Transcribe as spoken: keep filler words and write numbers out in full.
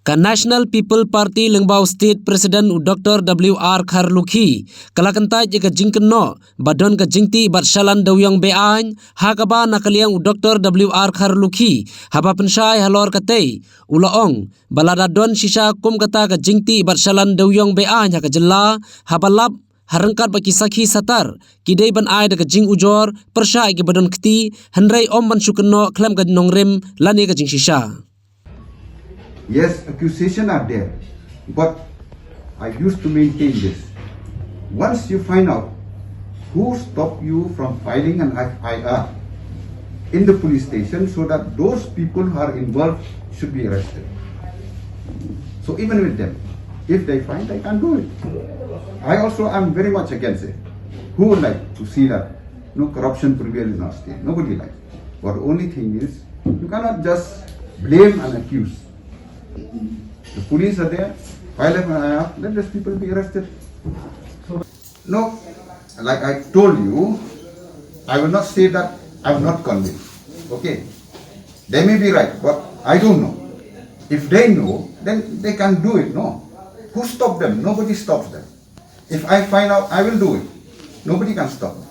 Ka National People Party lyngba u State President u Doctor W R Kharlukhi ka la kyntait ïa ka jingkynnoh ba don ka jingtih bad shalan dewiong beaiñ ha kaba na ka liang u Doctor W R Kharlukhi haba pynshai halor katei u la ong ba lada don shisha kum kata ka jingtih bad shalan dewiong beaiñ ha ka jylla haba lap ha ryngkat bad ki sakhi satar ki dei ban ai da ka jingujor pyrshah ïa kiba don kti hynrei ym ban shu kynnoh khlem ka nongrim lane ka jingshisha. Yes, accusation are there, but I used to maintain this. Once you find out who stopped you from filing an F I R in the police station, so that those people who are involved should be arrested. So even with them, if they find, they can do it. I also am very much against it. Who would like to see that no corruption prevail in our state? Nobody likes. But the only thing is, you cannot just blame and accuse. The police are there, file F I R, let these people be arrested. No, like I told you, I will not say that I'm not convinced. Okay, they may be right, but I don't know. If they know, then they can do it, no? Who stopped them? Nobody stops them. If I find out, I will do it. Nobody can stop me.